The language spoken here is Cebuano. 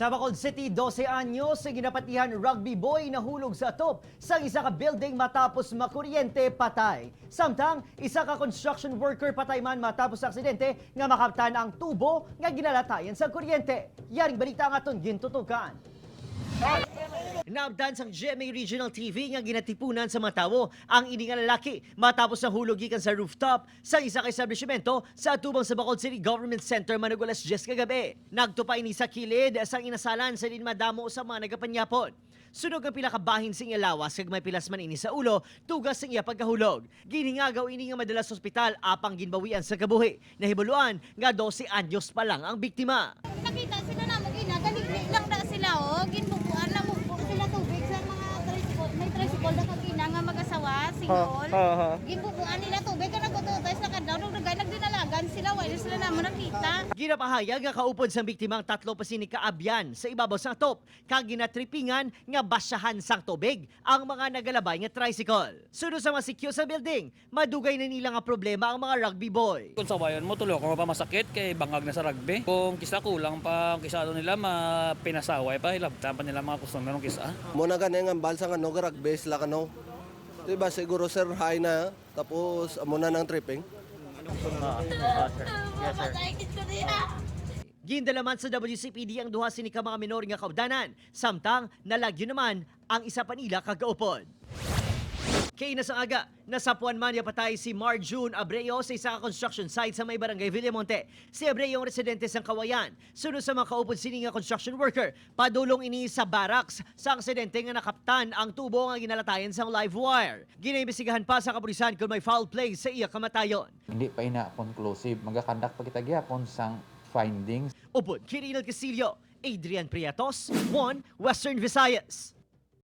Sa Bacolod City, 12 anyos sa ginapatihan rugby boy nahulog sa atop sa isa ka building matapos makuryente, patay. Samtang isa ka construction worker patay man matapos sa aksidente nga makaptan ang tubo nga ginalatayan sa kuryente. Yaring balita ang aton gintutukan. Naabdan sang GMA Regional TV nga ginatipunan sa mga tawo ang ini nga lalaki matapos nahulog gikan sa rooftop sa isa ka establishmento sa atubang sa Bacolod City Government Center manug alas 10 kagabi. Nagtupa ini sa kilid sang inasalan sa din madamo sa mga nagapanyapon. Sunog ang pila ka bahin sa iya lawas kag may pilas man ini sa ulo tugas sa iya pagkahulog. Ginhingagaw ini nga madala sa ospital apang ginbawian sa kabuhi. Nahibuluan nga 12 anyos pa lang ang biktima. Nakita sila na mo gina, galili lang na sila oh, ginbubuan na mo sila tubig sa mga tricycle, may tricycle na kagina nga mag-asawa, single. Ginbubuan nila tubig ka nagututay sa kadlaw nung nagay nagdinalagan sila, wala sila na mo nakita. Ginapahayag nga kaupod sang biktima ang tatlo pa sini kaabyan sa ibabaw sang atop kag ginatripingan nga basyahan sang tubig ang mga nagalabay nga tricycle. Sunod sa mga sikyo sa building, madugay na nila nga problema ang mga rugby boy. Kung sawayon mo, tulo ko pa masakit kay bangag na sa rugby. Kung kisa kulang pa, kung kisa ano nila, mapinasaway pa, ilabtan pa nila mga customer ng kisa. Muna gani nga balsa nga no rugby sila kano. Diba siguro, sir, high na tapos amo na ng tripping. Mapatay ko niya. Gindalaman sa WCPD ang duha sini ka mga minor nga kaudanan, samtang nalagyo naman ang isa pa nila kagaupod. Kay na sa aga, nasapuan man ya patay si Marjune Abreo sa isa ka construction site sa may barangay Villamonte. Si Abreo ang residente sang Kawayan. Sunod sa mga kaupod sini nga construction worker, padulong ini sa barracks sa aksidente nga nakaptan ang tubo nga ginalatayan sang live wire. Ginaimbestigahan pa sa kapulisan kung may foul play sa iya kamatayon. Hindi pa ina conclusive. Magakandak pa kita gyapon sang findings. Upod, Kirinal Casillo, Adrian Prietos, 1 Western Visayas.